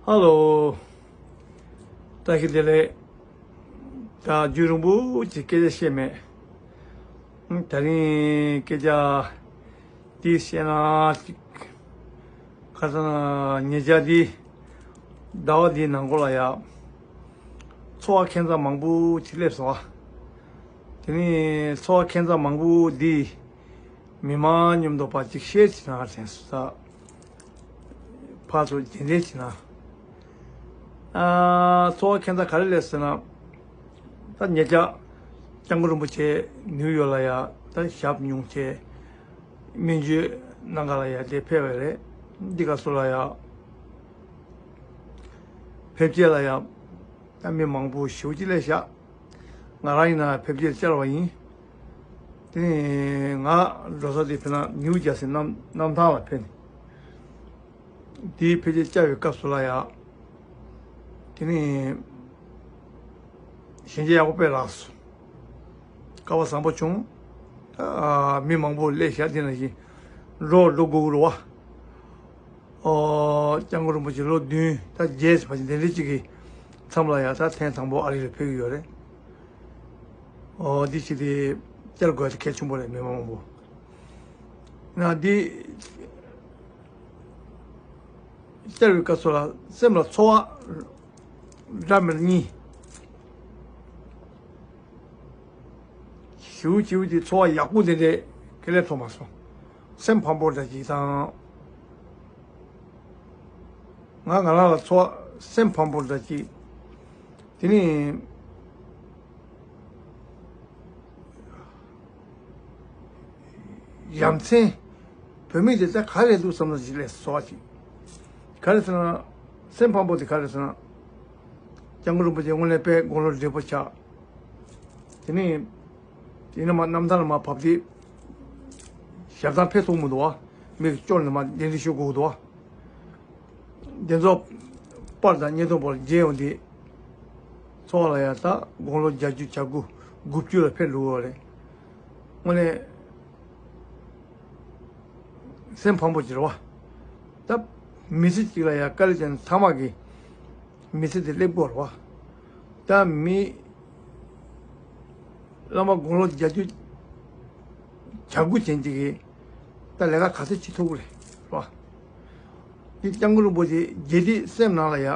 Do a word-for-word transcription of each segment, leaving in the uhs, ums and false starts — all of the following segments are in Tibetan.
ཧ་ལོ། བཀྲ་ཤིས་བདེ་ལེགས། ད་རྒྱུན་རིང་པོ་ཅིག་སྐད་ཆ་བཤད་མེད། ད་རིང་སྐད་ཆ་འདི་བཤད་ན་ཅིག་ཁ་སང་ཉེ་ཆར་འདི་ཟླ་བ་འདིའི་ནང་ལོགས་ལ་ཡ། ཚོར་བ་ཁྱད་མཚར་མང་པོ་ཅིག་སླེབས་སོང་བ། དེ་ནས་ཚོར་བ་ཁྱད་མཚར་མང་པོ་འདི་མི་མང་མཉམ་དུ་ཕར་ཅིག་ཤེར་བྱེད་ན་དྲན་སོང་། ཕར་ཚུར་རྗེས་འདེད་བྱེད་ན། ཨ། ཚོར་བ་ཁྱད་མཚར་ག་རེ་སླེབས་ཟེར་ན། ད་ཉེ་ཆར་སྐྱབས་མགོན་རིན་པོ་ཆེ་ནིའུ་ཡོག་ལ་ཡ་ད་ཞབས་ཉུང་བྱས། སྨན་བཅོས་གནང་ག་ལ་ཡ་དེ་ཕེབས་པ་རེད། འདི་ག་སུ་ལ་ཡ། ཕེབས་སྐྱེལ་ལ་ཡ་ད་མི་མང་པོ་ཞེ་པོ་ཅིག་སླེབས་ཤག་ང་རང་ཡིན་ན་ཕེབས་སྐྱེལ་བཅར་བ་ཡིན། དེ་ནས་ང་འགྲོ་ས་དེ་ཕེབས་ན་ནིའུ་ཇར་སི་གནམ་གནམ་ཐང་ལ་ཕེབས་ནས། དེའི་ཕེབས་སྐྱེལ་བཅར་བའི་སྐབས་སུ་ལ་ཡ། དེ་ནས་ཞལ་མཇལ་ཡག་པོ་དཔེ་རག་སོང་། སྐལ་བ་བཟང་པོ་བྱུང་། ཨ། མི་མང་པོ་སླེབས་ཤག་དེ་ནང་བཞིན་འགྲོ་འགྲོ་དགོས་ཀྱི་རེད་བ། ཨོ། སྐྱབས་མགོན་རིན་པོ་ཆེ་ལོ་བདུན་ད་བརྒྱད་ཙམ་ཞིག་དེ་འདྲ་ཅིག་གི་མཚམས་ལ་ཡ་ད་ཐེངས་དང་པོ་ཨ་རི་ལ་ཕེབས་ཀྱི་ཡོད་རེད། ཨོ། འདི་ཅིག་དེ་བཅར་དགོས་དེ་གལ་ཆེན་པོ་རེད། མི་མང་པོ་ན་འདི་བཅར་བའི་སྐབས་སུ་ལ་སེམས་ལ་ཚོར་བ་འདྲ་མིན་གཉིས། ཞེ་པོ་ཅིག་དེ་ཚོར་བ་ཡག་པོ་དེ་འདྲའི་ཁེ་ལས་ཐོབ་མ་སོང་། སེམས་ཕམ་པོ་འདྲ་ཅིག་དང་། ང་ང་རང་ལ་ཚོར་བ་སེམས་ཕམ་པོ་འདྲ་ཅིག་དེ་ནི་ཡ་མཚན། བོད་མི་དེ་ད་ག་རེ་འདུག་བསམ་བློ་ཞིག་སླེབས་སོང་ཅིག་ག་རེ་ཟེར་ན། སེམས་ཕམ་པོ་དེ་ག་རེ་ཟེར་ན། སྐྱབས་མགོན་རིན་པོ་ཆེ་དངོས་གནས་དཔེ་དགུང་ལོ་བགྲེས་པོ་ཆགས། དེ་ནས་དེ་ནས་མར་གནམ་ཐང་ལ་མར་བབས་དུས་ཞབས་ཐང་ཕེབས་ཐུབ་མི་འདུག་བ། མིག་ཅོར་ནས་མར་གདན་འདྲེན་ཞུ་དགོས་འདུག་བ། དེ་ཚོ་པར་དང་བརྙན་ཐུང་པར་མཇལ་ཡོང་དུས། ཚོར་བ་ལ་ཡ་ད་དགུང་ལོ་བརྒྱད་ཅུ་གྱ་དགུ་དགུ་བཅུ་ལ་ཕེབས་འགྲོ་གི་རེད། དངོས་གནས་སེམས་ཕམ་པོ་ཅིག་རེད་བ། ད་མི་ཚེ་གཅིག་ལ་ཡ་དཀའ་ལས་བརྒྱབ་ནས་ཚང་མ་གི་མི་ཚེ་དེ་སླེབས་དགོས་རེད་བ། ད་མི་བླ་མ་དགུང་ལོ་བརྒྱད་ཅུ་གྱ་དགུ་ཅན་ཅིག་གིས་ད་ལས་ཀ་ག་ཚོད་བྱེད་ཐུབ་ཀྱི་རེད་བ། འདི་སྐྱབས་མགོན་རིན་པོ་ཆེ་དགེ་སྡིག་སེམས་ནང་ལ་ཡ།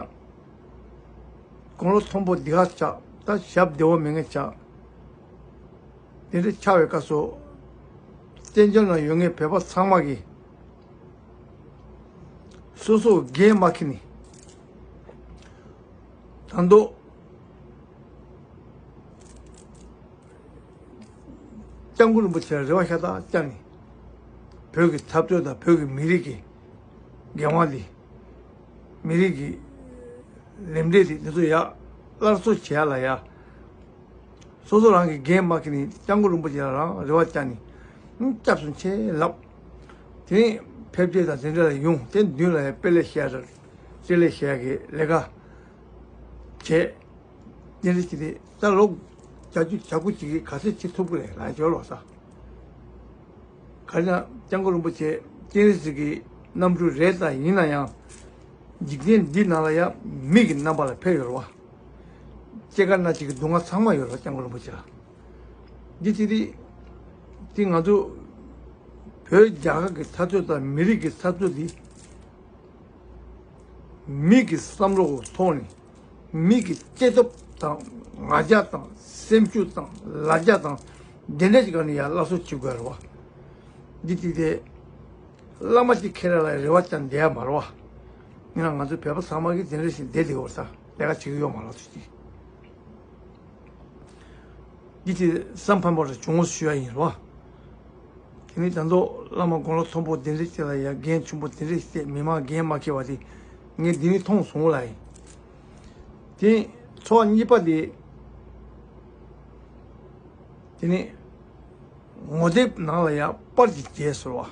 དགུང་ལོ་མཐོན་པོ་འདི་ག་ཆགས། ད་ཞབས་བདེ་བོ་མེད་མཁན་ཆགས། དེ་འདྲ་ཆགས་པའི་སྐབས་སུ། བཙན་བྱོལ་ནང་ཡོད་མཁན་བོད་པ་ཚང་མ་གིས་སོ་སོ་འགན་མ་འཁྱེར་ནས། ད་དུང་སྐྱབས་མགོན་རིན་པོ་ཆེ་ལ་རེ་བ་ཤ་སྟག་བཅངས་ནས། བོད་ཀྱི་འཐབ་རྩོད་དང་བོད་ཀྱི་མི་རིགས་ཀྱི་འགན་དབང་འདི། མི་རིགས་ཀྱི་ལས་འབྲས་འདི་འདི་ཚོ་ཡ་སླར་གསོ་བྱེད་ཡ་ལ་ཡ། སོ་སོ་རང་གི་འགན་མ་འཁྱེར་ནས་སྐྱབས་མགོན་རིན་པོ་ཆེ་ལ་རང་རེ་བ་བཅངས་ནས། ཨང་། སྐྱབས་སུ་མཆི་ལབ། དེ་ནས་ཕེབས་སྐྱེལ་དང་དེ་འདྲ་ལ་ཡོང་། དེ་མདུན་ལ་ཡ་དཔེ་ལེགས་བཤད་ར། དཔེ་ལེགས་བཤད་ཡ་གི་ལས་ཀ་བྱས། དེ་འདྲ་བྱས་ཏེ་ད་ལོ་བརྒྱད་ཅུ་གྱ་དགུ་ཅིག་གིས་ག་ཚོད་བྱེད་ཐུབ་ཀྱི་རེད་ལབ་ཡ་ཅིག་ཡོད་རེད་བ་ས། ག་རེ་ན་སྐྱབས་མགོན་རིན་པོ་ཆེ་སྤྱན་རས་གཟིགས་ཀྱི་རྣམ་སྤྲུལ་རེད། ད་ཡིན་ན་ཡང་འཇིག་རྟེན་འདི་ནང་ལ་ཡ་མི་གི་རྣམ་པ་ལ་ཕེབས་ཡོད་རེད་བ། སྐྱེ་རྒ་ན་འཆི་གི་སྡུག་བསྔལ་ཚང་མ་ཡོད་རེད་བ། སྐྱབས་མགོན་རིན་པོ་ཆེ་ལ། འདི་ཅི་སྟེ། དེ་ང་ཚོ་བོད་རྒྱ་གར་གྱི་འཐབ་རྩོད་དང་མི་རིགས་ཀྱི་འཐབ་རྩོད་འདི། མི་གི་བསམ་བློ་གི་ཐོག་ནས། མི་གི་སྐྱེ་སྟོབས་དང་ང་རྒྱལ་དང་སེམས་ཤུགས་དང་ལ་རྒྱ་དང་དེ་འདྲ་ཞིག་ག་ནས་ཡར་སླར་གསོ་བྱེད་དགོས་རེད་བ། འདི་དེ་དེ། བླ་མ་གཅིག་ཁེ་ར་ལ་རེ་བ་བཅངས་བསྡད་ཡ་མ་རེད་བ། ཡིན་ན་ང་ཚོ་བོད་པ་ཚང་མ་གིས་དེ་འདྲ་ཞིག་བསྡད་བསྡད་ཡོད་ས། ལས་ཀ་བྱེད་ཀྱི་ཡོད་མ་རེད་ཚུལ་གྱིས། འདི་དེ་བསམ་ཕམ་པ་རེ་བྱུང་ངོ་ཞུ་ཡ་ཡིན་རོ། དེ་ནི་ད་དུང་བླ་མ་དགུང་ལོ་མཐོན་པོ་དེ་འདྲ་ཅིག་ལ་ཡ་འགན་ཆེན་པོ་དེ་འདྲ་ཞིག་སྟེ་མི་མང་འགན་མ་འཁྱེར་བ་དེ་ངས་འདི་ནི་མཐོང་སོང་ལ་ཡིན། དེ་ཚོ་གཉིས་པ་དེ། དེ་ནི་ངོ་དེབ་ནང་ལ་ཡ་པར་གྱི་རྗེས་སུ་བ།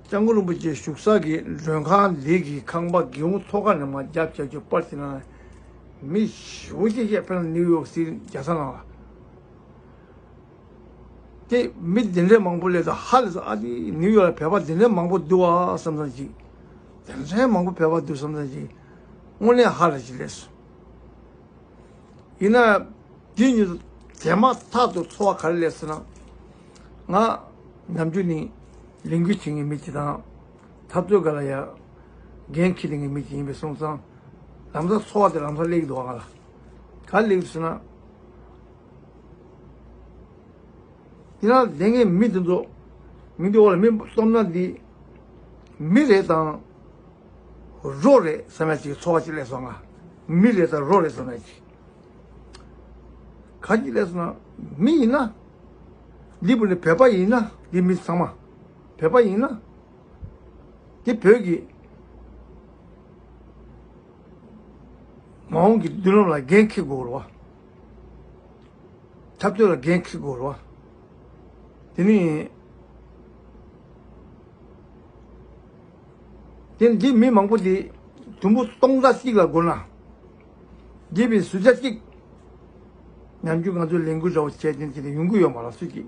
སྐྱབས་མགོན་རིན་པོ་ཆེ་བཞུགས་ས་གི་མགྲོན་ཁང་འདི་གི་ཁང་པ་སྒེའུ་ཐོག་ཁ་ནས་མར་རྒྱབ་བྱ་རྒྱུ་པར་དེ་ན། མི་ཞེ་པོ་ཅིག་བཤད། དཔེར་ན་ནིའུ་ཡོག་སི་རྒྱལ་ས་ནང་ལ། དེ་མི་འདི་འདྲའི་མང་པོ་སླེབས་དུས་ཧ་ལས་སོང་། ཨ་ནི་ནིའུ་ཡོག་ལ་བོད་པ་འདི་འདྲའི་མང་པོ་འདུག་ཨ་བསམ་བསམ་ཅིག་དེ་འདྲའི་མང་པོ་བོད་པ་འདུག་བསམ་ཙང་ཅིག་དངོས་གནས་ཧ་ལས་ཅིག་སླེབས་སོང་། ཡིན་ན་དེ་ཉིད་དུ་དེ་མ་ཐག་ཏུ་ཚོར་བ་ག་རེ་སླེབས་སོང་ན། ང་ནམ་རྒྱུན་ནས་ལས་འགུལ་བྱེད་མཁན་མི་གཅིག་དང་། འཐབ་རྩོད་སྒང་ལ་ཡ་འགན་འཁྱེར་མཁན་མི་གཅིག་ཡིན་པའི་སོང་ཙང་། ལམ་སང་ཚོར་བ་དེ་ལམ་སང་སླེབས་ཀྱི་འདུག་ང་ལ། ག་རེ་སླེབས་ཀྱི་འདུག་ཟེར་ན། དེ་ན་ལས་ངན་མི་དེ་ཚོ། མི་འདི་འོག་ལ་མི་སྟོབས་ན་འདི་མི་རེད་དང་རོ་རེད་བསམ་ཡ་ཅིག་ཚོར་བ་ཅིག་སླེབས་སོང་ང་། མི་རེད་དང་རོ་རེད་བསམ་ཡ་ཅིག་ག་ཅི་སླེབས་སོང་ན། མི་ཡིན་ན། འདི་བུ་ནི་བོད་པ་ཡིན་ན། འདི་མི་ཚང་མ་བོད་པ་ཡིན་ན། འདི་བོད་ཀྱི་མ་འོངས་ཀྱི་མདུན་ལམ་ལ་འགན་འཁྱེར་དགོས་རེད་བ། འཐབ་རྩོད་ལ་འགན་འཁྱེར་དགོས་རེད་བ། དེ་ནི། དེ་འདི་མི་མང་པོ་འདི་དུམ་བུ་སྟོང་ཕྲག་གཅིག་ལ་བགོས་ན། འདི་བའི་ཟུར་ཆ་གཅིག་ནམ་རྒྱུན་ང་ཚོའི་ལས་འགུལ་འདྲ་བོ་བྱས་ཏེ་ཅི་ནས་ཡོང་གི་ཡོད་མ་རེད། སུ་གཅིག་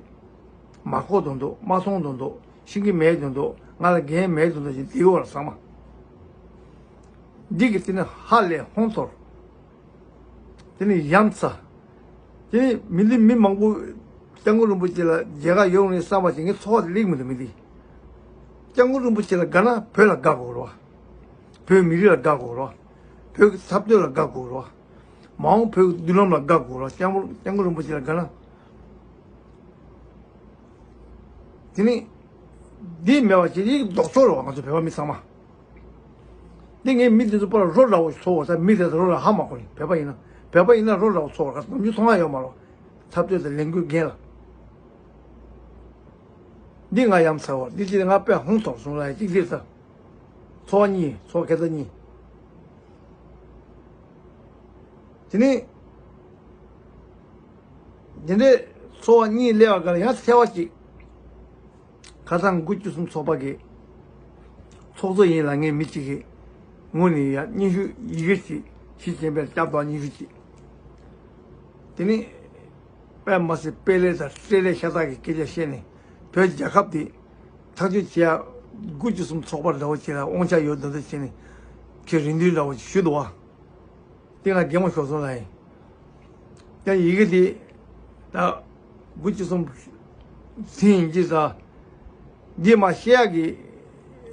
མ་གོ་དོན་དུ་མ་སོང་དོན་དུ་ཤེས་ཀྱི་མེད་དོན་དུ་ང་ལ་འགན་མེད་དོན་དུ་ཞིག་འདི་ཡོད་རེད་ཚང་མ། འདི་གི་དེ་ནི་ཧ་ལས་ཧོན་ཐོར། དེ་ནི་ཡ་མཚན། དེ་ནི་མི་འདི་མི་མང་པོ་སྐྱབས་མགོན་རིན་པོ་ཆེ་ལ་མཇལ་ཁ་ཡོང་ནས་བསམ་པ་ཞིག་ངའི་ཚོར་བ་དེ་ལེགས་མི་འདུག་མི་འདི། སྐྱབས་མགོན་རིན་པོ་ཆེ་ལ་དགའ་ན་བོད་ལ་དགའ་དགོས་རེད་བ། བོད་མི་རིགས་ལ་དགའ་དགོས་རེད་བ། བོད་ཀྱི་འཐབ་རྩོད་ལ་དགའ་དགོས་རེད་བ། མ་འོངས་བོད་ཀྱི་མདུན་ལམ་ལ་དགའ་དགོས་རེད་བ། སྐྱབས་མགོན་སྐྱབས་མགོན་རིན་པོ་ཆེ་ལ་དགའ་ན། དེ་ནི། འདི་མེད་པ་ཅིག་འདི་ལྡོག་ཕྱོགས་རེད་བ། ང་ཚོ་བོད་པ་མི་ཚང་མ། འདི་ངའི་མི་འདི་ཚོ་པར་རོ་འདྲ་བོ་ཚོ་བ་ད་མི་དེ་ཚོ་རོ་ལ་ཧ་མ་གོ་ནི་བོད་པ་ཡིན་ན། བོད་པ་ཡིན་ན་རོ་འདྲ་བོ་ཚོ་བ་ག་ནམ་རྒྱུན་མཐོང་ཡ་ཡོད་མ་རོ། འཐབ་རྩོད་དང་ལས་འགུལ་འགན་ལ། འདི་ང་ཡ་མཚན་བ་འདི་ཅི་ང་དཔེ་ཧོན་ཐོར་སོང་ལ་ཡ་གཅིག་འདིར་ད། ཚོར་བ་གཉིས་ཚོར་བ་ཁེ་ཚ་གཉིས། དེ་ནི། འདི་འདྲའི་ཚོར་བ་གཉིས་སླེབས་པ་ག་ལ་ཡང་ཐལ་བ་གཅིག་ཁ་སང་དགུ་བཅུ་གསུམ་ཚོགས་པ་གི་ཚོགས་གཙོ་ཡིན་ལ་ངའི་མི་གཅིག་གིས་ངོ་ནས་ཡ་སྙན་ཞུ་ཡི་གེ་གཅིག་ཞིག་བྱས་པའི་སྐྱབས་དང་སྙན་ཞུ་གཅིག་དེ་ནི་དཔེ་མ་སྲིད་དཔེ་ལེགས་དང་སྤྲེལ་ལེགས་ཤ་སྟག་གི་སྐད་ཆ་བཤད་ནས་བོད་རྒྱལ་ཁབ་དེ་ཐག་གཅོད་བྱེད་ཡ་དགུ་བཅུ་གསུམ་ཚོགས་པ་འདྲ་བོ་བྱེད་ལ་དབང་ཆ་ཡོད་འདུག་འདུག་བྱས་ནས་ཁྱེད་རེ་འདུན་འདྲ་བོ་ཞུ་འདུག་བ། དེ་ང་གད་མོ་ཤོར་སོང་ལ་ཡིན། ཡང་ཡི་གེ་དེ་ད་དགུ་བཅུ་གསུམ་ཟིན་ཡིན་གྱི་ད་འདི་མ་བཤད་ཡག་གི་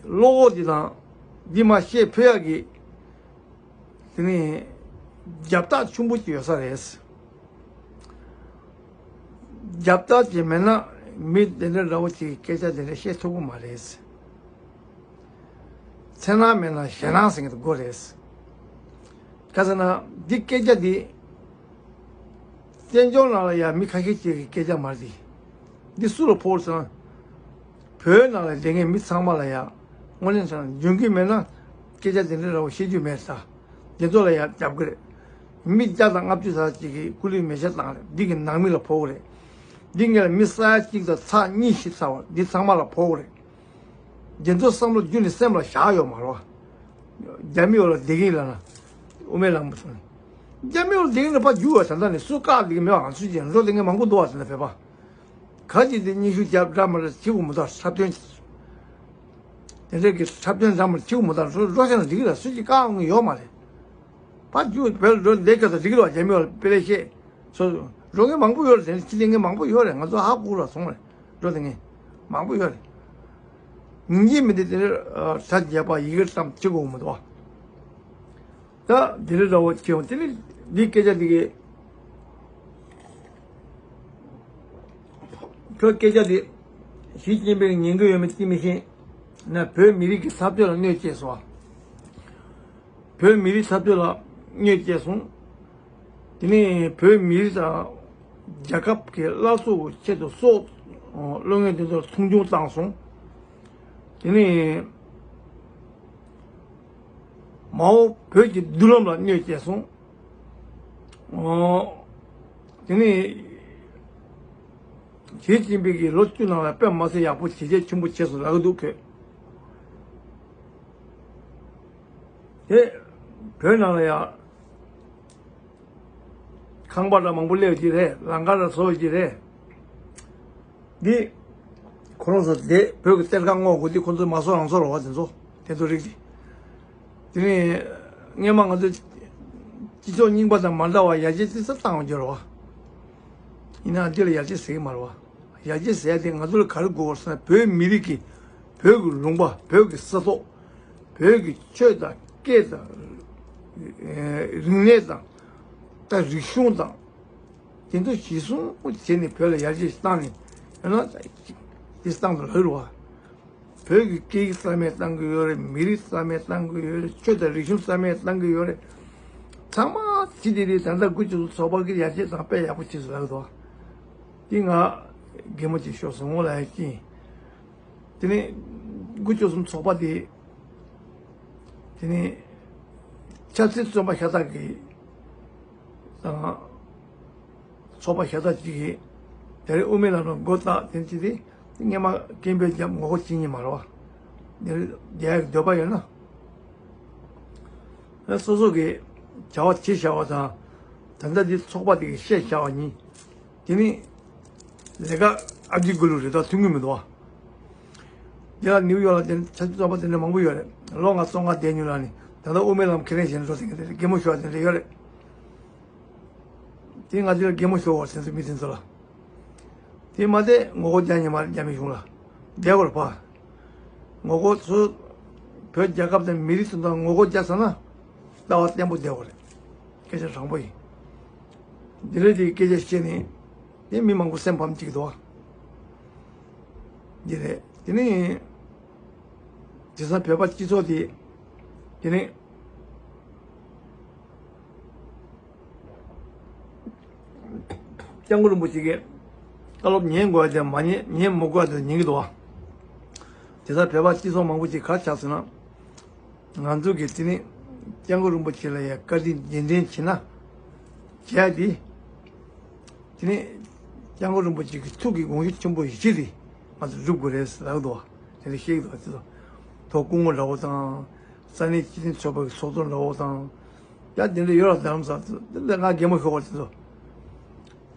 བློ་ཁོག་དེ་དང་འདི་མ་བཤད་ཕོད་ཡག་གི་དེ་ནི་རྒྱབ་རྟགས་ཆེན་པོ་ཅིག་ཡོད་ས་རེད། རྒྱབ་རྟགས་ཅིག་མེད་ན་མི་དེ་འདྲ་འདྲ་བོ་ཅིག་གི་སྐད་ཆ་དེ་འདྲ་བཤད་ཐུབ་ཀྱི་མ་རེད། འཚེར་སྣང་མེད་ན་ཞེད་སྣང་ཟེར་མཁན་དེ་དགོས་རེད། ག་ཟེར་ན་འདི་སྐད་ཆ་འདི་བཙན་བྱོལ་ནང་ལ་ཡང་མི་ཁ་ཤས་ཅིག་གི་སྐད་ཆ་མ་རེད། འདི་སུ་ལ་ཕོག་ཟེར་ན། བོད་ནང་ལ་བསྡད་མཁན་མི་ཚང་མ་ལ་ཡང་དངོས་གནས་ཟེར་ན་འཇོན་གྱི་མེད་ན་སྐད་ཆ་དེ་འདྲ་འདྲ་བོ་བཤད་རྒྱུ་མེད་ས། དེ་ཚོ་ལ་ཡང་རྒྱབ་ཀྱི་རེད། མི་བརྒྱ་དང་ལྔ་བཅུ་ཙམ་ཅིག་གིས་སྐུ་ལུས་མེ་ཤ་བཏང་རེད། འདི་གི་ནང་མི་ལ་ཕོག་གི་རེད། འདི་ངས་ལ་མི་ས་ཡ་གཅིག་དང་ཚེག་གཉིས་བཞི་ཚར་བ་འདི་ཚང་མ་ལ་ཕོག་གི་རེད། དེ་ཚོ་བསམ་བློ་རྒྱུན་ནས་སེམས་ལ་བཞག་ཡོད་མ་རེད་བ། རྒྱ་མི་འོག་ལ་བསྡད་ཀྱིན་ལ་ན། དབུ་མའི་ལམ་པ་ཚོ་ནི། རྒྱ་མི་འོག་ལ་བསྡད་ཀྱིན་ལ་ཕར་རྒྱུག་བ་ད་ལྟ་ནས་སུ་བཀག་བསྡད་ཀྱི་མེད་བ། ང་ཚོ་ཅན་འགྲོ་བསྡད་མཁན་མང་པོ་འདུག་བ། ད་ལྟ་བོད་པ། ག་ཅིག་དེ་སྙན་ཞུ་རྒྱབ་འདྲ་མ་འདྲ་བྱེད་དགོས་མི་འདུག་འཁྲབ་སྟོན། དེ་འདྲ་གི་འཁྲབ་སྟོན་འདྲ་མ་བྱེད་དགོས་མི་འདུག་འགྲོ་འགྲོ་ཤེས་ན་འགྲིག་གི་རེད། སུ་ཅིག་བཀག་འོང་གི་ཡོད་མ་རེད། ཕར་རྒྱུག་བོད་ལ་འགྲོ་བསྡད་ཀྱི་ད་འགྲིག་གི་རེད་བ། རྒྱ་མི་བ་དཔེ་ལེགས་བཤད། སོ་སོ་འགྲོ་མཁན་མང་པོ་ཡོད་རེད། དེ་འདྲ་ཕྱི་སྡོད་མཁན་མང་པོ་ཡོད་རེད། ང་ཚོ་ཧ་གོ་ལ་སོང་རེད། འགྲོ་དེ་ངས་མང་པོ་ཡོད་རེད། ཉིན་གཅིག་མི་དེ་དེ་ནས་གྲ་རྒྱས་པ་ཡི་གེ་ཙམ་བྱེད་དགོས་མི་འདུག་བ། ད་དེ་རེད་འདྲ་བོ་བྱེད་འོང་། དེ་ནི་འདི་སྐད་ཆ་འདི་གས་ཁོ་སྐད་ཆ་འདི་ཞི་ཅིན་ཕིང་ཉན་གི་ཡོད་མེད་ཅི་མི་ཤེས་ན། བོད་མི་རིགས་ཀྱི་འཐབ་རྩོད་ལ་གནོད་སྐྱེལ་སོང་བ། བོད་མི་རིགས་འཐབ་རྩོད་ལ་གནོད་སྐྱེལ་སོང་། དེ་ནས་བོད་མི་རིགས་དང་རྒྱལ་ཁབ་ཀྱི་སླར་གསོ་གི་ཆེད་དུ་སྲོག་བློ་ངན་དེ་ཚོར་མཐོང་ཆུང་བཏང་སོང་། དེ་ནས་མ་འོངས་བོད་ཀྱི་མདུན་ལམ་ལ་གནོད་སྐྱེལ་སོང་། དེ་ནས་ཞི་ཅིན་ཕིང་གིས་ལོ་བཅུ་ནང་ལ་དཔེ་མ་སྲིད་ཡག་པོ་བྱས་རྗེས་ཆེན་པོ་བྱས་སོང་ལབ་ཀྱི་འདུག་ཁོས། དེ་བོད་ནང་ལ་ཡང་ཁང་པ་འདྲ་མང་པོ་སླེབས་ཀྱི་རེད། ལམ་ཁ་འདྲ་བཟོ་ཡི་རེད། འདི་ཁོ་རང་ཚོ་དེ་བོད་ཀྱི་གཏེར་ཁ་སྔོག་དགོས་དུས་ཁོ་ཚོ་མ་བཟོ་རང་བཟོ་རེད་བ། དེ་ཚོ་དེ་ཚོ་རིགས་དེ་ དེ་ནས་སྔས་མ་ང་ཚོ་སྤྱི་ཚོགས་རྙིང་པ་དང་མ་འདྲ་བ་ཡར་རྒྱས་ཏོག་ཙམ་བཏང་བ་ཡོད་རེད་བ། ཡིན་ནའང་འདི་ལ་ཡར་རྒྱས་ཟེར་གྱི་མ་རེད་བ། ཡར་རྒྱས་ཟེར་ཡ་དེ་ང་ཚོ་ལ་ག་རེ་དགོས་ཟེར་ན། བོད་མི་རིགས་ཀྱི་བོད་ཀྱི་ལུང་པ། བོད་ཀྱི་ས་ཐོག་བོད་ཀྱི་ཆོས་དང་སྐད་དང་། ཨེ། རིག་གནས་དང་། ད་རིག་གཞུང་དང་། དེ་ཚོ་གཞི་བཟུང་བྱས་ནས་བོད་ལ་ཡར་རྒྱས་བཏང་ནས་ཡོད་ན། དེ་བཏང་དུ་ལོས་རུ་བ། བོད་ཀྱི་སྐད་ཡིག་རྩ་མེད་བཏང་གི་ཡོད་རེད། མི་རིགས་རྩ་མེད་བཏང་གི་ཡོད་རེད། ཆོས་དང་རིག་གཞུང་རྩ་མེད་བཏང་གི་ཡོད་རེད། ཚང་མ་ཅི་དེ་རེད། ད་ལྟ་དགུ་བཅུ་གསུམ་ཚོགས་པ་གི་ཡར་རྒྱས་དང་དཔེ་ཡག་པོ་བྱས་སུ་ལགས་དོ། དེ་ང་རྒན་མོ་ཅིག་ཤོག་སོང་ངོ་ལ་ཡ་ཅིན། དེ་ནས་དགུ་བཅུ་གསུམ་ཚོགས་པ་དེ། དེ་ནས་ཆབ་སྲིད་བཙོན་པ་ཤ་སྟག་གི་དང་། ཚོགས་པ་ཤ་སྟག་ཅིག་གིས་དེ་རིང་དབུ་མའི་ལམ་ལ་མགོ་བཏགས་དེ་ཅི་སྟེ། སྔས་མ་སྐད་འབོད་བརྒྱབ། ངོ་རྒོལ་བྱེད་ཉིན་མ་རེད་བ། དེ་རིང་རྒྱལ་ཡག་འདོད་པ་ཡོད་ན། ཨ། སོ་སོ་གི་བྱ་བ་བྱེད་བྱ་བ་དང་། ད་ལྟ་འདི་ཚོགས་པ་དེ་གི་བཤད་བྱ་བ་གཉིས། དེ་ནི་ལས་ཀ་ཨ་ཇི་གུ་ལུ་རེ་དོགས་མཐུན་གི་མི་འདུག་བ། རྒྱ་གར་ནིའུ་ཡོག་ལ་དེ་ཆབ་སྲིད་ཚོགས་པ་དེ་འདྲ་མང་པོ་ཡོད་རེད། ལོ་ལྔ་བཅུ་ང་ལྔ་བསྡད་མྱོང་ལ་ནི། ད་ལྟ་དབུ་མའི་ལམ་ཁས་ལེན་བྱས་ནས་འགྲོ་ཟིན་གི་རེད། རྒན་མོ་ཤོག་དེ་འདྲ་ཡོད་རེད། དེ་ང་ཚོའི་རྒན་མོ་ཤོག་བར་སེམས་སུ་མི་དེ་ཚོ་ལ། དེ་མ་བསྡད་ངོ་རྒོལ་རྒྱག་ཉེ་མ་རྒྱ་མི་གཞུང་ལ་བསྡད་པར་ཕ། ངོ་རྒོལ་ཚོ་བོད་རྒྱལ་ཁབ་དང་མི་རིགས་དོན་དག་ངོ་རྒོལ་རྒྱག་ཟེར་ན། ལྟ་བ་བརྟན་པོ་བསྡད་པ་རེད། སྐད་ཆ་དྲང་པོ་ཡིན། འདི་རེད། དེ་སྐད་ཆ་བཤད་ནས་དེ་མི་མང་པོ་སེམས་ཕམ་གཅིག་འདུག་བ། འདི་རེད། དེ་ནི་དེང་སང་བོད་པ་སྤྱི་ཚོགས་དེ། དེ་ནི་སྐྱབས་མགོན་རིན་པོ་ཆེ་གི་བཀའ་སློབ་ཉན་དགོས་ཡ་དེ་མ་ཉན། ཉན་མི་དགོས་ཡ་དེ་ཉན་གི་འདུག་བ། དེང་སང་བོད་པ་སྤྱི་ཚོགས་མང་པོ་ཅིག་ག་རེ་ཆགས་ཟེར་ན། ང་ཚོ་གིས་དེ་ནི་སྐྱབས་མགོན་རིན་པོ་ཆེ་ལ་ཡ་བཀའ་དྲིན་རྗེས་དྲན་བྱེད་ན། བྱས་ཏེ། དེ་ནི་སྐྱབས་མགོན་རིན་པོ་ཆེ་གི་ཐུགས་ཀྱི་དགོངས་གཞི་ཆེན་པོ་བཞི་དེ་ང་ཚོ་སྒྲུབ་དགོས་རེད་ལབ་འདུག་བ། དེ་འདྲ་བཤད་ཀྱི་འདུག་བ། དེ་ཚོ་ཐོག་སྐུ་ངོ་འདྲ་བོ་དང་། ས་གནས་སྤྱི་མཐུན་ཚོགས་པ་གི་ཚོགས་གཙོ་འདྲ་བོ་དང་། ཡ་དེ་འདྲ་ཡོད་ལ། རྡ་རམ་ས་དེ་འདྲ་ང་རྒན་མོ་ཤོར་བ་དེ་ཚོ།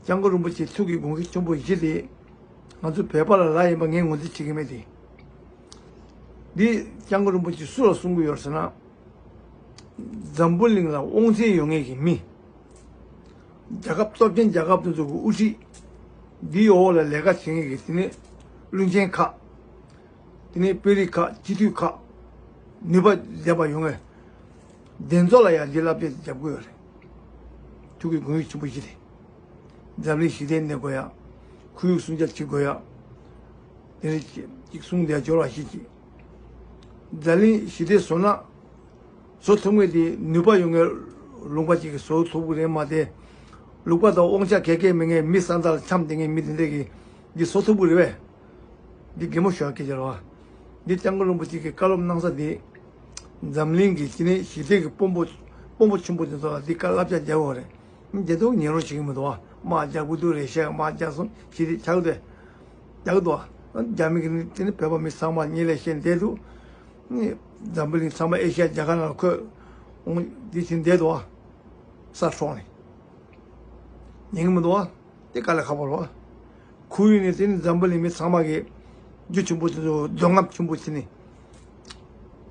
སྐྱབས་མགོན་རིན་པོ་ཆེའི་ཐུགས་ཀྱི་དགོངས་གཞི་ཆེན་པོ་བཞི་དེ་ང་ཚོ་བོད་པ་ལ་ལབ་ཡིན་པ་ངས་ངོས་འཛིན་བྱེད་ཀྱི་མེད་དེ། འདི་སྐྱབས་མགོན་རིན་པོ་ཆེས་སུ་ལ་གསུང་གི་ཡོད་ཟེར་ན། འཛམ་བུ་གླིང་ལ་དབང་ཚད་ཡོད་མཁན་གྱི་མི། རྒྱལ་ཁབ་སྟོབས་ཆེན་རྒྱལ་ཁབ་དེ་ཚོ་གི་དབུ་ཁྲིད། འདིའི་འོག་ལ་ལས་ཀ་བྱེད་མཁན་གྱི་དེ་ནི་བློན་ཆེན་ཁག་དེ་ནི་དཔོན་རིགས་ཁག་སྤྱི་འཐུས་ཁག་ནུས་པ་ལྡན་པ་ཡོང་བས། དེ་ཚོ་ལ་ཡང་འདི་བསླབ་བྱ་རྒྱབ་དགོས་ཡོད་རེད། ཐུགས་ཀྱི་དགོངས་གཞི་ཆེན་པོ་བཞི་རེད། འཛམ་གླིང་ཞི་བདེ་གནས་དགོས་ཡ། ཁོར་ཡུག་སྲུང་སྐྱོབ་བྱེད་དགོས་ཡ། དེ་རེད། ཅིག་གསུང་དེ་འབྱོར་བ་ཞིག་ཅིག་འཛམ་གླིང་ཞི་བདེ་བཟོ་ན། བཟོ་ཐུབ་མཁན་དེ་ནུས་པ་ཡོད་མཁན་ལུང་པ་ཅིག་གིས་བཟོ་ཐུབ་ཀྱི་རེད་མ་གཏོགས། ལུང་པ་དང་དབང་ཆ་ག་གེ་མེད་མཁན་མི་ས་མཐའ་ལ་འཁྱམས་བསྡད་མཁན་མི་དེ་འདྲས་ཀྱིས་འདི་བཟོ་ཐུབ་ཀྱི་རེད་པས། འདི་རྒན་མོ་ཤོག་སྐད་ཆ་རེད་བ། འདི་སྐྱབས་མགོན་རིན་པོ་ཆེ་གིས་བཀའ་སློབ་གནང་ས་དེ། འཛམ་གླིང་གི་སྤྱི་ནས་ཞི་བདེ་གི་དཔོན་པོ། དཔོན་པོ་ཆེན་པོ་དེ་ཚོ་ལ་འདི་བཀའ་བསླབ་བྱ་རྒྱག་དགོས་རེད། འདི་ཚོ་ཉན་རོགས་བྱེད་ཀྱི་མི་འདུག་བ། དམག་རྒྱག་དགོས་འདུག་རེད་ཤག་དམག་རྒྱག་སོང་ཞི་བདེ་ཆགས་འདུག་རྒྱག་གི་འདུག་བ། རྒྱ་མི་གིས་ནི་དེ་ནི་བོད་པ་མི་ཚང་མ་གཉིད་ལས་བཤད་བསྡད་འདུག་འཛམ་བུ་གླིང་ཚང་མ་ཨེ་ཤ་ཡ་རྒྱ་གར་ནང་ལ་འཁོད་འོང་འདི་བྱེད་བསྡད་འདུག་བ། ས་སྲོག་ནས་ཉན་གྱི་མི་འདུག་བ། དེ་དཀའ་ལས་ཁག་པོ་རེད་བ། ཁོར་ཡུག་ནི་དེ་ནི་འཛམ་བུ་གླིང་མི་ཚང་མ་གིས་རྒྱུ་ཆེན་པོ་དེ་ཚོ་འདོད་རྔམ་ཆེན་པོ་བྱས་ནས།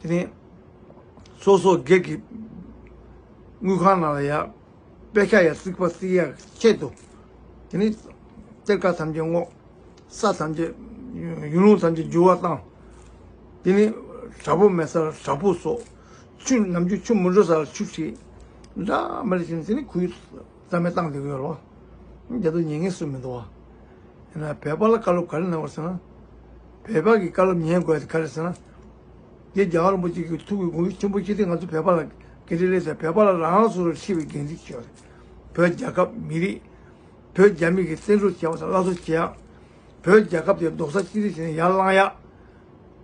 དེ་ནི་སོ་སོ་སྒེར་གྱི་དངུལ་ཁང་ནང་ལ་ཡ་པད་ཤག་ཡ་རྩིག་པ་རྩིག་ཡ་ཆེད་དུ། དེ་ནི་གཏེར་ཁ་ཐམས་ཅད་སྔོག་ས་ཐམས་ཅད། ཡུལ་ལུང་ཐམས་ཅད་འགྱུར་བ་བཏང་། དེ་ནི་བྲག་ཕུག་མེད་སར་བྲག་ཕུག་བཟོ། ཆུ་ནམ་རྒྱུན་ཆུ་མི་འགྲོ་སར་ཆུ་ཁྲིད། འདྲ་མི་འདྲ་བྱས་ནས་དེ་ནི་ཁོར་ཡུག་རྩ་མེད་བཏང་བསྡད་ཀྱི་ཡོད་རེད་བ། རྒྱ་དོ་ཉན་མཁན་སུ་མི་འདུག་བ། ཡིན་ན་བོད་པ་ལ་བཀའ་སློབ་ག་རེ་གནང་བ་ཟེར་ན། བོད་པ་གི་བཀའ་སློབ་ཉན་དགོས་ཡ་དེ་ག་རེ་ཟེར་ན། འདི་རྒྱལ་བ་རིན་པོ་ཆེ་གི་ཐུགས་ཀྱི་དགོངས་གཞི་ཆེན་པོ་བཞི་དེ་ང་ཚོ་བོད་པ་ལ་འགན་འཁྲི་སླེབས་ཏེ། བོད་པ་ལ་རང་རང་སོ་སོར་ཤེས་པའི་འགན་འཁྲི་ཅིག་ཡོད་རེད། བོད་རྒྱལ་ཁབ་མི་རིགས། བོད་རྒྱ་མི་གི་བཙན་འཛུལ་བྱས་པ་དང་སླར་གསོ་བྱེད་ཡ། བོད་རྒྱལ་ཁབ་དེ་རྡོག་རྩ་གཅིག་སྒྲིལ་བྱས་ནས་ཡར་བསླང་ཡ།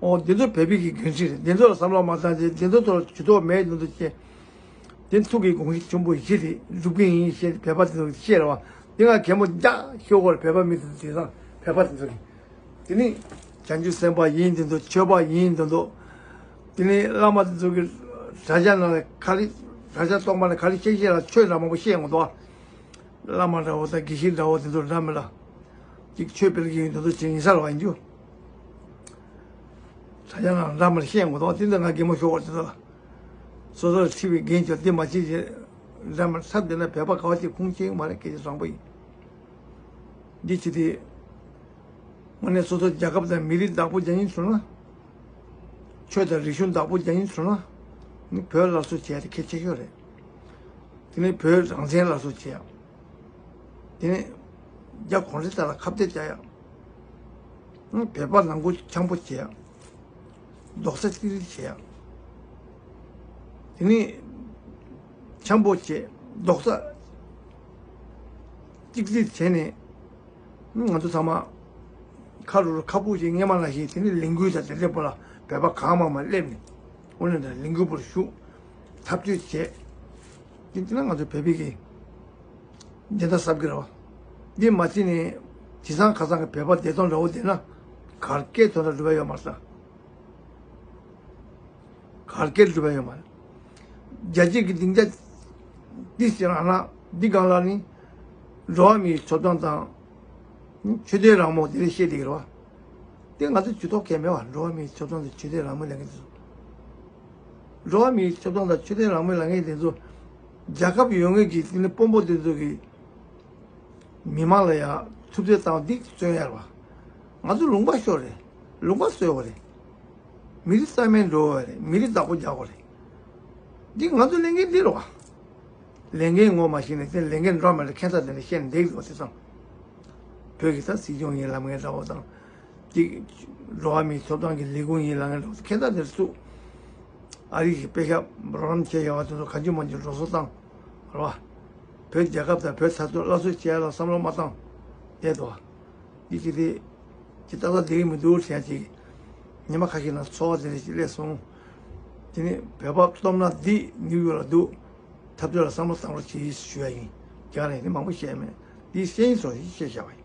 འོ་འདི་ཚོ་བོད་པའི་གི་འགན་འཁྲི་རེད། འདི་ཚོ་ལ་བསམ་བློ་མ་བཏང་ཚེ། འདི་ཚོ་ཐོག་ལ་ཇུས་གཏོགས་མེད། འདི་ཚོ་བྱས། དེ་ཐུགས་ཀྱི་དགོངས་གཞི་ཆེན་པོ་བཞི་དེ་སྒྲུབ་ཀྱི་ཡིན་ཞེས་བོད་པ་དེ་ཚོ་གིས་བཤད་རེད་བ། དེ་ང་གད་མོ་རྒྱག་ཤོག་གོ་རེད། བོད་པ་མི་དེ་ཚོ་དེང་སང་བོད་པ་དེ་ཚོ་གིས། དེ་ནི་བྱང་ཆུབ་སེམས་དཔའ་ཡིན་དེ་ཚོ། ཆོས་པ་ཡིན་དེ་ཚོ། དེ་ནི་བླ་མ་དེ་ཚོ་གིས་དྲ་རྒྱ་ནང་ལ་ག་རེ། དྲ་རྒྱ་ཐོག་མ་ལ་ག་རེ་བཤད་བཤད་ལ་ཆོས་འདྲ་མང་པོ་བཤད་ཡོང་གི་འདུག་བ། བླ་མ་འདྲ་བོ་དང་དགེ་བཤེས་འདྲ་བོ་དེ་ཚོ་འདྲ་མི་ལ། ཅིག་ཆོས་སྤེལ་གྱི་ཡོད་དེ་ཚོ་ཅིག་ཡིན་ས་རེད་བ། ཡིན་རྒྱུ། དྲ་རྒྱ་ནང་འདྲ་མི་ལ་བཤད་ཡོང་གི་འདུག་བ། དེ་འདྲ་ང་གད་མོ་ཤོར་བ་དེ་ཚོ་ལ། སོ་སོར་འཁྲི་བའི་འགན་ཆོག་འདི་མ་བྱེད་ཅེས་འདྲ་མར་ཚབ་བསྡད་ན་བོད་པ་ག་བ་ཅིག་ཁུངས་སྐྱེལ་གི་མ་རེད། སྐད་ཆ་བཟང་པོ་ཡིན། འདི་བྱེད་དེ། དངོས་གནས་སོ་སོ་རྒྱལ་ཁབ་དང་མི་རིགས་བདག་པོ་རྒྱག་སྙིང་བྱུང་ན། ཆོས་དང་རིག་གཞུང་བདག་པོ་རྒྱག་སྙིང་བྱུང་ན། ནི་བོད་སླར་གསོ་བྱེད་ཡ་དེ་གལ་ཆེ་ཤོས་རེད། དེ་ནས་བོད་རང་བཙན་སླར་གསོ་བྱེད་ཡ། དེ་ནས་རྒྱ་གུང་ཁྲན་ཏང་ལ་ཁ་གཏད་བཅག་ཡ། བོད་པ་ནང་ཁུལ་འཆམ་པོ་བྱེད་ཡ། རྡོག་རྩ་གཅིག་སྒྲིལ་བྱེད་ཡ། དེ་ནས་འཆམ་པོ་བྱེད། རྡོག་རྩ་གཅིག་སྒྲིལ་བྱས་ནས། ང་ཚོ་ཚང་མ་ཁ་རུ་རུ་ཁ་སྤུ་ཞིག་སྔས་མ་ནང་བཞིན། དེ་ནས་ལས་འགུལ་དང་དེ་འདྲ་པོ་ལ་བོད་པ་གང་མང་མང་སླེབས་ནས། དངོས་གནས་དྲང་ལས་འགུལ་པོར་ཞུགས། འཐབ་རྩོད་བྱས། དེ་དེ་ན་ང་ཚོ་བོད་པའི་གི་བདེན་མཐའ་གསབ་ཀྱི་རེད་བ། འདི་མ་བྱས་ནས་དེང་སང་ཁ་སང་གི་བོད་པ་བདེ་ཐང་འདྲ་བོ་བསྡད་ན། གར་སྐད་ཐོན་ན་འགྲུབ་པ་ཡོད་མ་རེད་ད། གར་སྐད་འགྲུབ་པ་ཡོད་མ་རེད། རྒྱལ་སྤྱིའི་གི་སྡིངས་ཆ་འདི་ཟེར་ན། འདི་སྒང་ལ་ནི་འགྲོ་བ་མིའི་ཐོབ་ཐང་དང་ཆོས་དད་རང་མོས་དེ་རིགས་བཤད་བསྡད་ཀྱི་རེད་བ། དེ་ང་ཚོ་ཇུས་གཏོགས་གལ་མེད་བ། འགྲོ་བ་མིའི་ཐོབ་ཐང་དང་ཆོས་དད་རང་མོས་ལབ་མཁན་དེ་ཚོ། འགྲོ་བ་མིའི་ཐོབ་ཐང་དང་ཆོས་དད་རང་མོས་ལབ་མཁན་དེ་ཚོ། རྒྱལ་ཁབ་ཡོད་མཁན་གྱི་དེ་ནི་དཔོན་པོ་དེ་ཚོ་གི་མི་མང་ལ་ཡང་ཐུབ་ཚོད་བཏང་། འདི་བརྩོན་ཡ་རེད་བ། ང་ཚོ་ལུང་པ་ཤོར་རེད། ལུང་པ་གསོལ་བ་རེད། མི་རིགས་རྩ་མེད་འགྲོ་བ་རེད། མི་རིགས་བདག་པོ་རྒྱག་དགོས་རེད། འདི་ང་ཚོ་ལས་འགན་འདི་རེད་བ། ལས་འགན་ངོ་མ་ཤེས་ནས་དེ་ལས་འགན་འགྲོ་མ་རེད། ཁྱད་མཚར་དེ་འདྲ་བཤད་ནས་བསྡད་ཡོད་དེ་ཙང་། བོད་ཀྱི་ད་སྲིད་སྐྱོང་ཡིན་ལབ་མཁན་འདྲ་བོ་དང་། ཅིག་འགྲོ་བ་མིའི་ཐོབ་ཐང་གི་ལས་ཁུངས་ཡིན་ལབ་མཁན་འདྲ་བོ། ཁྱད་མཚར་དེ་ཚོ། ཨ་རི་གི་དཔེ་ཤག་རོགས་རམ་བྱས་ཡོད་པ་དེ་ཚོ་གང་བྱུང་མང་བྱུང་འགྲོ་སོང་བཏང་། རེད་བ། བོད་རྒྱལ་ཁབ་དང་བོད་དར་ཚོགས་སླར་གསོ་བྱེད་ཡ་ལ་བསམ་བློ་མ་བཏང་། བསྡད་འདུག་བ། འདི་ཅི་སྟེ། ཅི་ཏག་ཏག་བསྡད་ཀྱི་མི་འདུག་དྲན་ཅིག་ཉི་མ་ཁ་ཤས་ནང་ཚོར་བ་དེ་འདྲ་ཞིག་སླེབས་སོང་། དེ་ནི་བོད་པ་སྟོབས་ན་འདི་ནིའུ་ཡོག་ལ་འདུག་འཐབ་རྩོད་ལ་བསམ་བློ་བཏང་རོགས་གྱིས་ཞུ་ཡ་ཡིན། རྒྱ་ནས་ནི་མང་པོ་བཤད་མེད། འདི་ཤེས་ཡིན་སོང་ཞིག་བཤད་བཞག་པ་ཡིན།